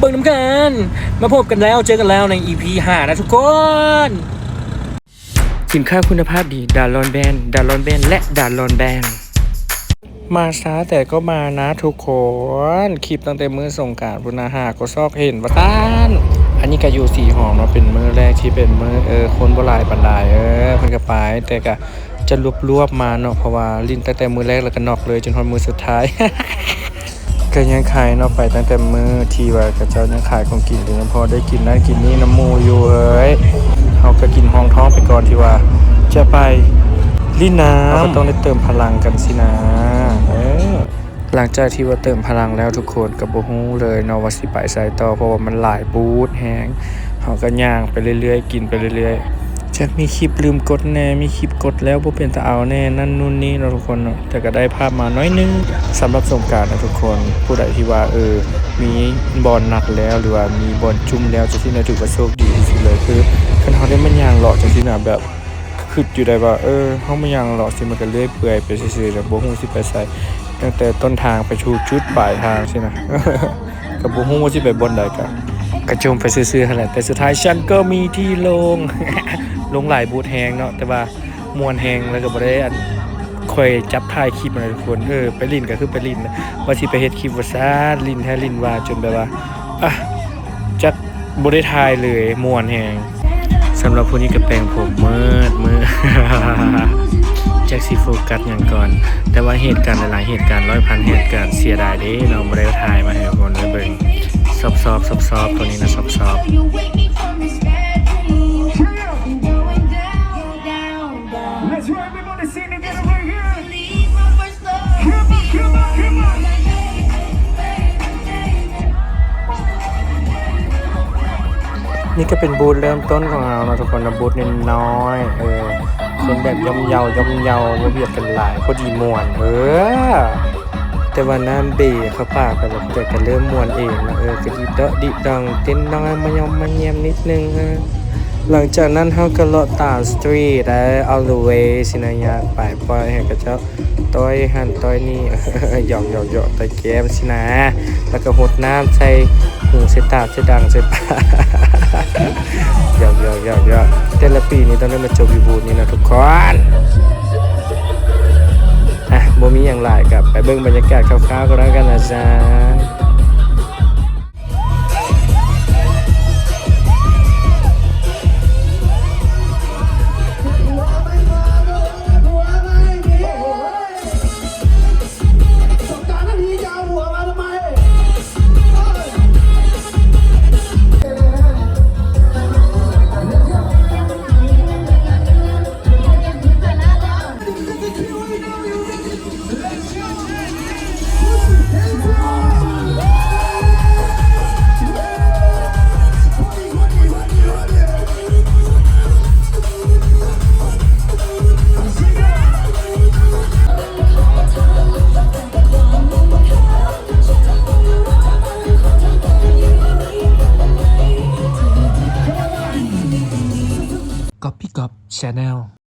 ເບິ່ງນຳກັນ ມາພົບກັນແລ້ວ ເຈີກັນແລ້ວໃນອີພີຫ້ານະທຸກຄົນ. ສິນຄ້າຄຸນນະພາບດີ ດາລອນແບຣນ ດາລອນແບຣນ ແລະ ດາລອນແບງ. ມາຊ້າແຕ່ກໍມານະທຸກຄົນ ຄລິບຕັ້ງແຕ່ມື້ສົງການພຸ້ນນະ ຫາກໍຊອກເຫັນວ່າຊັ້ນ. ອັນນີ້ກໍຢູ່ສີຫອມເນາະ ເປັນມື້ແລກທີ່ເປັນມື້ ເອີ ຄົນບໍ່ຫຼາຍປານໃດ ເອີ ເພິ່ນກໍໄປ ແຕ່ກໍຈະລວບໆມາເນາະ ເພາະວ່າຫຼິ້ນຕັ້ງແຕ່ມື້ແລກແລ້ວກໍນັອກເລີຍຈົນຮອດມື້ສຸດທ້າຍ. ກໍຍັງຂາຍເນາະ ໄປຕັ້ງແຕ່ມື້ທີ່ວ່າເຂົາເຈົ້າຍັງຂາຍຂອງກິນ ກໍຍັງພໍໄດ້ກິນນັ້ນກິນນີ້ນຳໝູ່ຢູ່ເອີຍ. ເຮົາກໍກິນຮອງທ້ອງໄປກ່ອນທີ່ວ່າຈະໄປຫຼິ້ນນ້ຳ ເຮົາກໍຕ້ອງໄດ້ເຕີມພະລັງກັນຊີ້ນາ ເອີ. ຫຼັງຈາກທີ່ວ່າເຕີມພະລັງແລ້ວທຸກຄົນກໍບໍ່ຮູ້ເລີຍເນາະວ່າຊິໄປໃສຕໍ່ ເພາະວ່າມັນຫຼາຍບູດແຮງ. ເຮົາກໍຍ່າງໄປເລື້ອຍໆ ກິນໄປເລື້ອຍໆ ຈັກມີຄລິບລືມກົດແດ່ ມີຄລິບກົດແລ້ວບໍ່ເປັນຕາເອົາແດ່ ນັ້ນນູ້ນນີ້ເນາະທຸກຄົນເນາະ. ແຕ່ກໍໄດ້ພາບມາໜ້ອຍໜຶ່ງ ສຳລັບສົງການນະທຸກຄົນ. ຜູ້ໃດທີ່ວ່າ ເອີ ມີບ່ອນນັດແລ້ວ ຫຼືວ່າມີບ່ອນຈຸ້ມແລ້ວ ຈັ່ງຊີ້ນະ ຖືວ່າໂຊກດີທີ່ສຸດເລີຍ. ຄືຄັນເຮົາໄດ້ມາຍ່າງເລາະຈັ່ງຊີ້ນະ ແບບ ຄຶດຢູ່ໄດ໋ວ່າ ເອີ ເຮົາມາຍ່າງເລາະຊິ ມັນກໍເລື່ອຍເປື່ອຍໄປຊື່ໆ ແລ້ວບໍ່ຮູ້ຊິໄປໃສ ຕັ້ງແຕ່ຕົ້ນທາງໄປສູ່ຈຸດປາຍທາງຊີ້ນະ ກໍບໍ່ຮູ້ວ່າຊິໄປບ່ອນໃດ ກໍ ກະຈົ່ມໄປຊື່ໆຫັ້ນແຫຼະ. ແຕ່ສຸດທ້າຍສັນກໍມີທີ່ລົງ ລົງຫຼາຍບູດແຮງເນາະ ແຕ່ວ່າມ່ວນແຮງ ແລ້ວກໍບໍ່ໄດ້ ອັນ ຄ່ອຍຈັບຖ່າຍຄລິບນະທຸກຄົນ. ເອີ ໄປຫຼິ້ນກໍຄືໄປຫຼິ້ນ ວ່າຊິໄປເຮັດຄລິບວ່າຊັ້ນ ຫຼິ້ນແທ້ຫຼິ້ນວ່າ ຈົນແບບວ່າ ອະ ຈັກ ບໍ່ໄດ້ຖ່າຍເລີຍ ມ່ວນແຮງ. ສຳລັບຜູ້ນີ້ກໍແປງຜົມເໝິດມື້ ຈັກຊິໂຟກັສຫຍັງກ່ອນ. ແຕ່ວ່າເຫດການຫຼາຍໆເຫດການ ຮ້ອຍພັນເຫດການ ເສຍດາຍເດ້ເນາະ ບໍ່ໄດ້ຖ່າຍມາໃຫ້ທຸກຄົນໄດ້ເບິ່ງ. ຊອບໆ ຊອບໆ ໂຕນີ້ນະ ຊອບໆ. Let's rock, everybody sing together right here. ນີ້ກໍເປັນບູດເລີ່ມຕົ້ນຂອງເຮົາເນາະທຸກຄົນເນາະ ບູດນ້ອຍໆ ເອີ ຄົນແບບຍ່ອມເຍົາ ຍ່ອມເຍົາ ບໍ່ບຽດກັນຫຼາຍ ພໍດີມ່ວນ ເອີ. ແຕ່ວ່ານ້ຳເບເຂົ້າປາກໄປແລ້ວ ແຕ່ກໍເລີ່ມມ່ວນເອງເນາະ ເອີ ກໍດີເດາະດີດອງ ເຕັ້ນນ້ອຍມາຍ່ອມມາແຍມນິດໜຶ່ງ ເອີ. ຫຼັງຈາກນັ້ນເຮົາກໍເລາະຕາມສະຕຣີດ ເອີ ອອລເວ ຊີ້ນະ ຍ່າງໄປ ປ່ອຍໃຫ້ເຂົາເຈົ້າ ຕ່ອຍຫັ້ນຕ່ອຍນີ້ ຫຍອກໆໆ ຕ່ອຍແກ້ມຊີ້ນະ ແລ້ວກໍຫົດນ້ຳໃສ່ຫູ ໃສ່ຕາ ໃສ່ດັງ ໃສ່ປາກ ຫຍອກໆໆ ແຕ່ລະປີນີ້ຕ້ອງໄດ້ມາຈົບຢູ່ບູດນີ້ນະທຸກຄົນ. ອ່ະ ບໍ່ມີຫຍັງຫຼາຍ ກໍໄປເບິ່ງບັນຍາກາດຄ່າວໆກໍແລ້ວກັນນະຈ້າ. Copy Cop Channel.